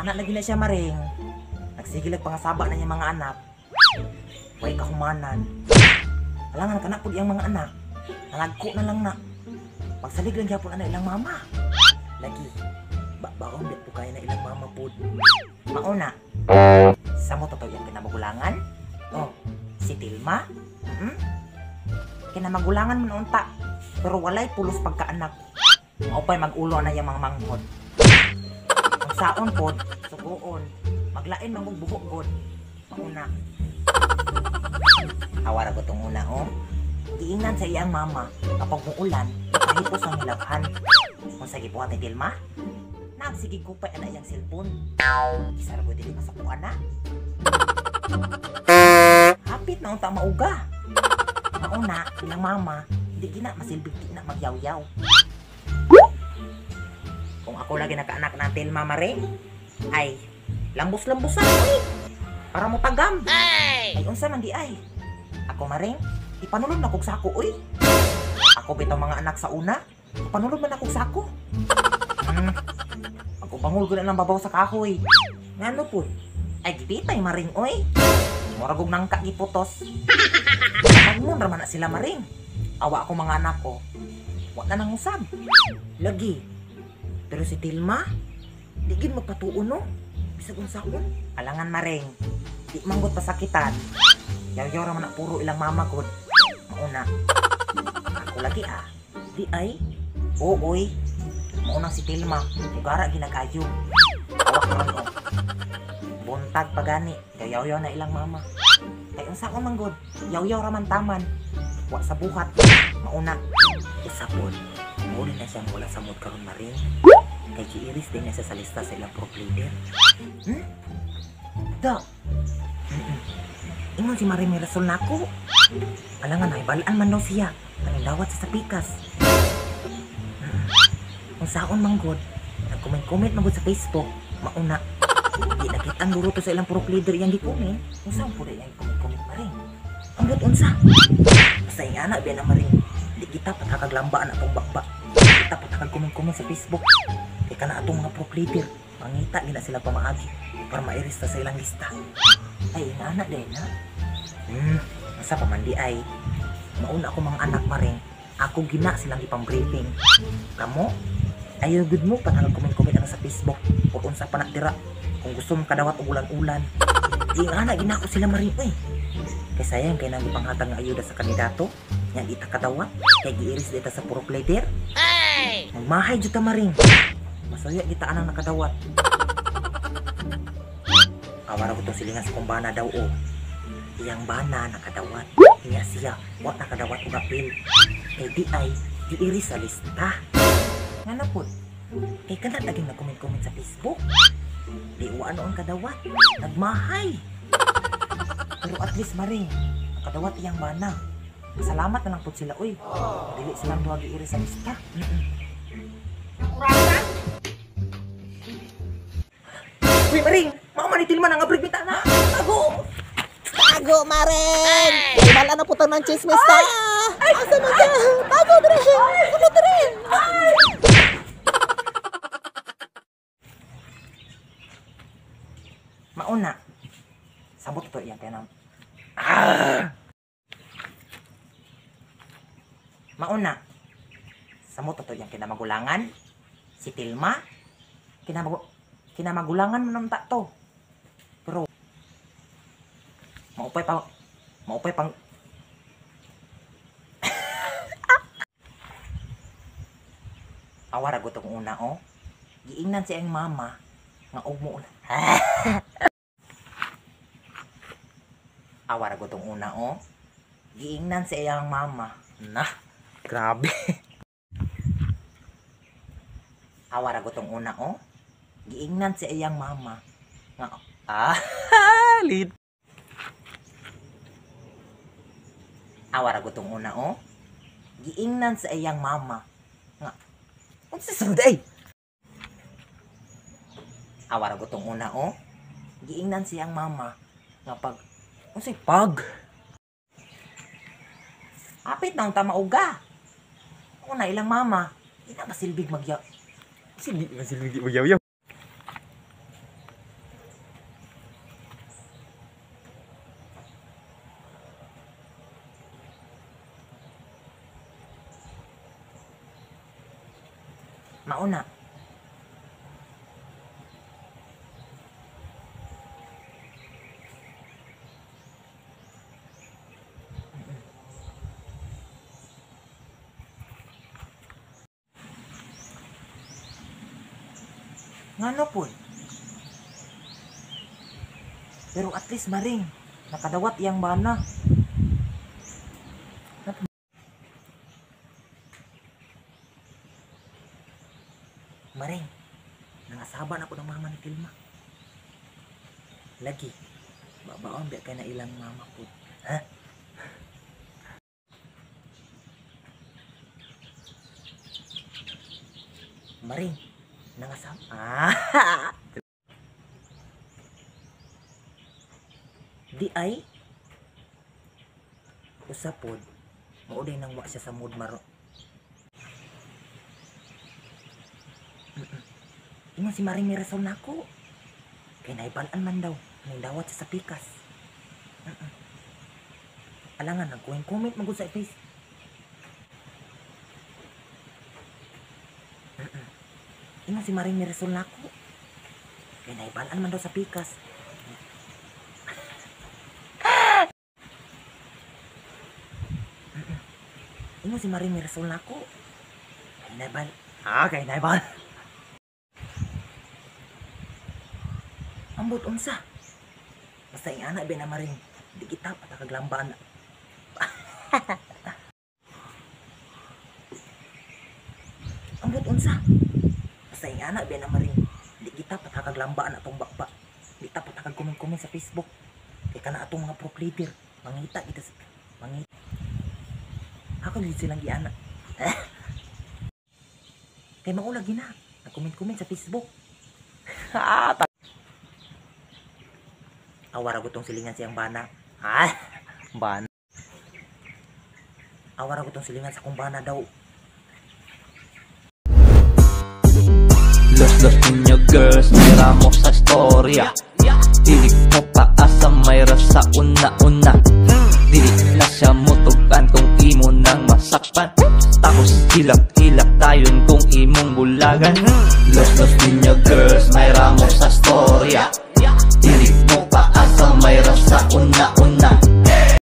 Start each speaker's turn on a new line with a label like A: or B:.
A: Anak lagi na siya maring. Nagsigilag pangasaba na niya mga anak. Way kahumanan. Alangan ka na po iyang mga anak. Nalagko na lang na. Pagsalig lang gyapon ana ilang mama. Lagi. Baon di po kaya na ilang mama po. Mauna. Sa mo totoo iyang kinamagulangan? Oh, si Tilma? Hmm? Kinamagulangan man unta. Pero walay pulos pagkaanak. Maupay magulo na iyang mga manghod. Ang saon pod, suguon. Maglain mangog buhok god. Mauna. Awara ko tong una, oh. Giingnan sa iyang mama kapag muulan, kahipos ang hilabhan. Kung sa gibuhat ni Tilma, nagsigig kupay ana iyang cellphone. Kisara ko dili masakuan na. Hapit na unta mauga. Mauna, ilang mama, di gina masilbig di na magyawyaw. Kung ako lagi nakaanak na Tilma maring, ay lambos-lambosan uy. Para mo tagam. Ay unsa man di ay. Ako maring, ipanulod na kog sako uy. Ako bitaw mga anak sa una, ipanulod man akong sako. Pag-ubangol ko na lang babaw sa kahoy. Ngano pud? Ay gibitay maring oy. Murag og nangka giputos. Magmon ra man na sila maring. Awa ako mga anak ko. Wa na nang usab. Lagi. Pero si Tilma, di gid magpatuon no. Bisag unsaon. Alangan maring. Di manggot pasakitan. Yaw-yaw ra man na puro ilang mama gud. Mauna. Ako lagi ah. Di ay. Oo oy. Maunang si Tilma, ugara ginagayo. Awak karon oh. Buntag pa gani, yaw-yaw na ilang mama. Kay unsaon man gud, yaw-yaw ra man taman. Wa sa buhat. Mauna. Usa pod. Mao na siyang wala sa mood karon maring. Kay giiris din niya siya sa lista sa ilang pro leader. Hmm? Da. Ingon si Maring Mirasol nako. Alangan ay balaan man daw siya. Anong dawat sa pikas. Kung saon man gud, nag-comment-comment man gud sa Facebook, mauna. Di nakita ang luro to sa ilang purok leader iyang gi-comment. Kung saan po iyang comment-comment maring. Ang but unsa? Basta yung anak biya na maring. Di kita patakaglambaan atong bakba. Di kita patakag-comment-comment sa Facebook. Kay kana atong mga purok leader, mangita gina sila pamaagi para mairis ta sa ilang lista. Ay, ingana din na. Basta pa man di ay. Mauna ako mga anak maring. Ako gina silang ipang-briefing. Kamo, ayaw good mo patangag comment-comment ano sa Facebook o unsa pa na dira. Kung gusto mo kadawat og ulan-ulan. Di nga na gina ko sila maring uy. Kay sayang kay nang ipanghatag nga ayuda sa kandidato, nya di ta kadawat kay giiris dita sa purok leader. Ay! Magmahay jud ta maring. Masaya kita anang nakadawat. Awara ko tong silingan sa kumbana daw o. Iyang bana nakadawat. Inya siya wa nakadawat og apil. Kay di ay giiris sa lista. Ngano pud? Kay kana laging nag-comment-comment sa Facebook. Di wa noon kadawat. Nagmahay. Pero at least maring, nakadawat iyang bana. Salamat na lang pud sila oy. Dili silang duha giiris sa lista. Uy maring, mao man ni Tilma nang abrig bita na.
B: Tago! Tago maring! Ay, bala na putang ng chismis ta. Asa man ka? Tago dire. Tago dire.
A: Mauna. Sabot to iyang kanang. Mauna. Samot to iyang kinamagulangan. Si Tilma. Kinamagulangan man unta to. Pero maupay pang Awara gutong una oh. Giingnan siya ang mama nga og mo. Awara gutong una oh. Giingnan sa iyang mama. Nah, grabe. Awara gutong una oh. Giingnan sa iyang mama nga lit. Awara gutong una oh. Giingnan sa iyang mama nga unsa sa day? Awara gutong una oh. Giingnan siyang mama nga pag unsay pag Apit na unta mauga. Una ilang mama, di na masilbig magya.
C: Silbi, masilbig magyaw-yaw.
A: Ngano pod? Pero at least maring, nakadawat iyang bana. Maring, nangasaba na po ng mama ni Tilma. Lagi, babaon ba kay na ilang mama po? Ha? Maring, nangasaba. Ah! Di ay usapod mauday nang wa siya sa mood maro. Ingon si Maring Mirasol nako. Kay naibalaan man daw ning dawat siya sa pikas. Alangan nagkuwing comment magud sa face. Ingon si Maring Mirasol nako. Kay naibalaan man daw sa pikas. Ingon si Maring Mirasol nako. Kay naibal. Ah, kay naibal. Ambot unsa. Basta ing anak ba na Maring, di kita patakaglambaan. Ambot unsa. Basta ing anak ba na Maring, di kita patakaglambaan atong bakba. Di ta patakag-comment-comment sa Facebook. Kay kana atong mga pro leader, mangita kita sa mangita. Ako dito silang giana. Kay maulag gina. Nag-comment-comment sa Facebook. Awara ko tong silingan siyang bana. Ha? Bana. Awara ko tong silingan sa kong bana daw.
C: Los los niños girls, mira mo sa istorya. Dili mo paasa, may rasa una-una. Dili na siya mutugan kung imo nang masakpan. Tapos hilak-hilak tayon kung imong bulagan. Los los niños girls, may ramo sa istorya.